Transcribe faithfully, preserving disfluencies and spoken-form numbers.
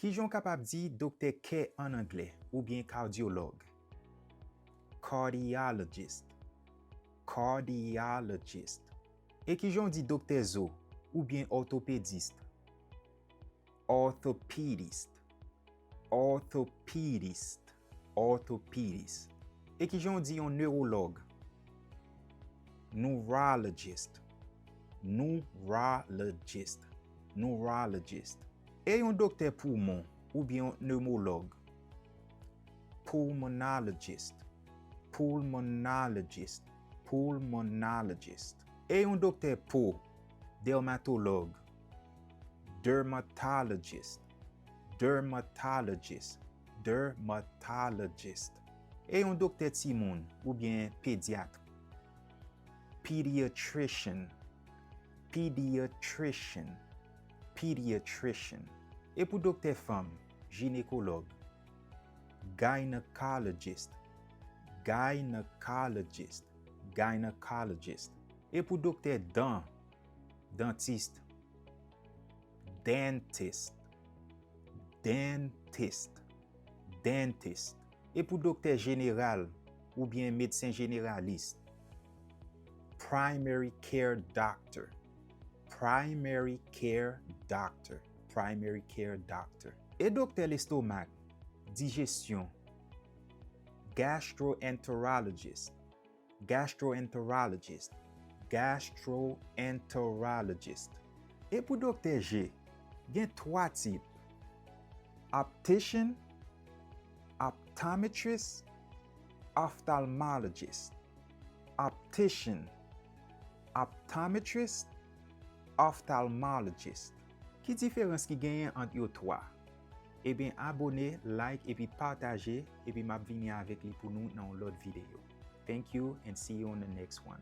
Kijan w kapab di doktè kè ann anglè oubyen cardiologue? Cardiologist. Cardiologist. E kijan w di doktè zo oubyen orthopedist? Orthopedist. Orthopedist. Orthopedist. E kijan w di yon newològ? Neurologist. Neurologist. Neurologist. E yon doktè poumon oubyen yon pneumològ? Pulmonologist. Pulmonologist. Pulmonologist. E yon doktè po? Dermatològ. Dermatologist. Dermatologist. Dermatologist. E yon doktè timoun oubyen pedyat? Pediatrician. Pediatrician. Pediatrician. E pou doktè fanm? Jinekològ. Gynecologist. Gynecologist. Gynecologist. E pou doktè dan? Dentist. Dentist. Dentist. Dentist. E pou doktè jeneral oubyen medsen jeneralis? Primary care doctor. Primary care doctor. Primary care doctor. E doktè lestomak, dijesyon? Gastroenterologist. Gastroenterologist. Gastroenterologist. E pou doktè je, gen twa tip: optician, optometrist, ophthalmologist. Optician, optometrist, ophthalmologist. Ki diferans ki genyen ant yo twa? Ebyen, abone, like epi pataje, epi m ap vini avèk li pou nou nan yon lòt videyo. Thank you and see you on the next one.